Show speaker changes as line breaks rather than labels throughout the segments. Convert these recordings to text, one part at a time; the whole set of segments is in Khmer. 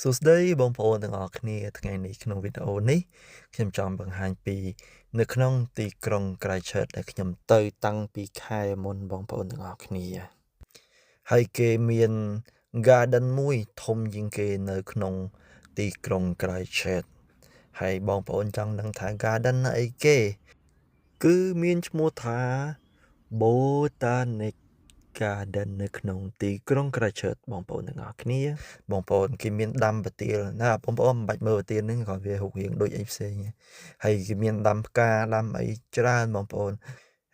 សួស្តីបងប្អូនទាំងអស់គ្នាថ្ងៃនេះក្នុងវីដេអូនេះខ្ញុំចង់បង្ហាញពីនៅក្នុងទីក្រុង Christchurch ដែលខ្ញុំទៅតាំងពីខែមុនបងប្អូនទាំងអស់គ្នាហើយគេមាន garden មួយធំជាងគេនៅក្នុងទីក្រុង Christchurch ហើយបងប្អូនចង់ដឹងថា garden អីគេ គឺមានឈ្មោះថា Botanic Garden នៅក្នុងទីក្រុង Christchurch បងប្អូនទាំងអស់គ្នា បងប្អូនគេមានដាំប្រទាលណាបងប្អូនមិនបាច់មើលប្រទាលហ្នឹងគ្រាន់វារូបរាងដូចអីផ្សេងហើយគេមានដាំផ្កាដាំអីច្រើនបងប្អូន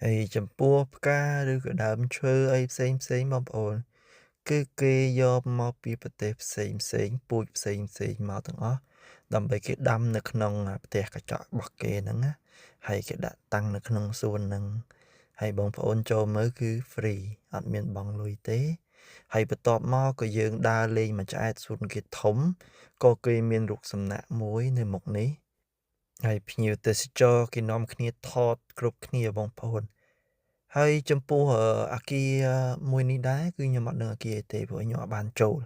ហើយចំពោះផ្កាឬក៏ដើមឈើអីផ្សេងផ្សេងបងប្អូន គឺគេយកមកពីប្រទេសផ្សេងផ្សេងពូជផ្សេងផ្សេងមកទាំងអស់ដើម្បីគេដាំនៅក្នុងផ្ទះកញ្ចក់របស់គេហ្នឹងណាហើយគេដាក់តាំងនៅក្នុងសួនហ្នឹងហើយបងប្អូនចូលមើលគឺ free អត់មានបង់លុយទេ ហើយបន្ទាប់មកក៏យើងដើរលេងមួយឆ្អែតសួនគេធំក៏គេមានរូបសំណាកមួយនៅមុខនេះហើយភ្ញៀវទេសចរគេនាំគ្នាថតគ្រប់គ្នាបងប្អូនហើយចំពោះអាគារមួយនេះដែរគឺខ្ញុំអត់ដឹងអាគារអីទេព្រោះខ្ញុំអត់បានចូល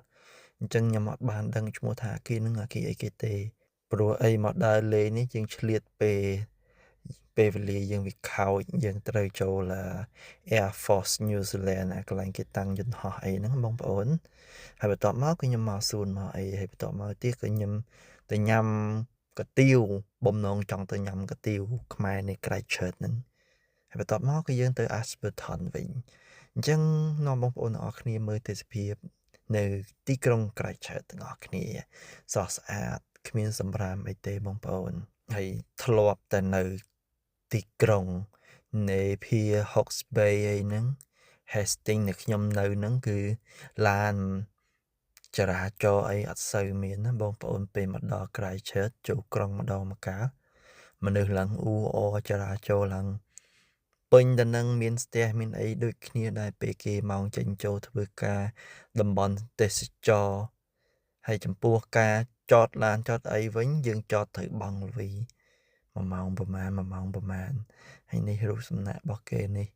អញ្ចឹងខ្ញុំអត់បានដឹងឈ្មោះថាអាគារនឹងអាគារអីគេទេព្រោះអីមកដើរលេងនេះយើងឆ្លៀតពេលពេលវេលាយើងវាខោចយើងត្រូវចូល Air Force New Zealand អាកន្លែងគេតាំងយន្តហោះអីហ្នឹងបងប្អូនហើយបន្ទាប់មកគឺខ្ញុំមកសួនមកអីហើយបន្ទាប់មកទៀតក៏ខ្ញុំទៅញ៉ាំកាទៀវបំណងចង់ទៅញ៉ាំកាទៀវខ្មែរនៅ Christchurch ហ្នឹងហើយបន្ទាប់មកគឺយើងទៅ Ashburton វិញអញ្ចឹងនាំបងប្អូនទាំងអស់គ្នាមើលទេសភាពនៅទីក្រុង Christchurch ទាំងអស់គ្នាស្រស់ស្អាតគ្មានសម្រាមអីទេបងប្អូនហើយធ្លាប់តែនៅទីក្រុង Napier Hawke's Bay អីហ្នឹង Hastings ដែលខ្ញុំនៅហ្នឹងគឺឡានចរាចរណ៍អីអត់សូវមានណាបងប្អូនពេលមកដល់ Christchurch ចូលក្រុងម្ដងម្កាលមនុស្សឡើងអ៊ូអរចរាចរណ៍ឡើងពេញទៅនឹងមានស្ទះមានអីដូចគ្នាដែរពេលគេម៉ោងចេញចូលធ្វើការតំបន់ទេសចរហើយចំពោះការចតឡានចតអីវិញយើងចតត្រូវបង់លុយ1ម៉ោងប្រហែល1ម៉ោងប្រហែលហើយនេះរូបសំណាករបស់គេនេះ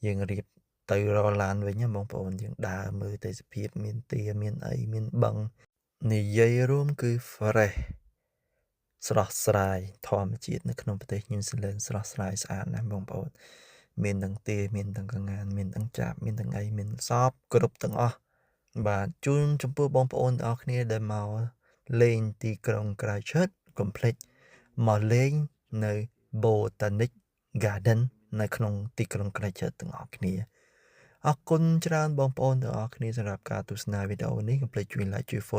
យើងរៀបទៅរកឡានវិញណាបងប្អូនយើងដើរមើលទេសភាពមានទាមានអីមានបឹងនិយាយរួមគឺ fresh ស្រស់ស្រាយធម្មជាតិនៅក្នុងប្រទេសញូហ្សេឡង់ស្រស់ស្រាយស្អាតណាស់បងប្អូនមានទាំងទាមានទាំងកងានមានទាំងចាបមានទាំងអីមានសពគ្រប់ទាំងអស់បាទជូនចំពោះបងប្អូនទាំងអស់គ្នាដែលមកលេងទីក្រុង Christchurch កុំភ្លេចមកលេងនៅ Botanic Garden នៅក្នុងទីក្រុង Christchurch ទាំងអស់គ្នាអរគុណច្រើនបងប្អូនទាំងអស់គ្នាសម្រាប់ការទស្សនាវីដេអូនេះកុំភ្លេចជួយ like ជួយ follow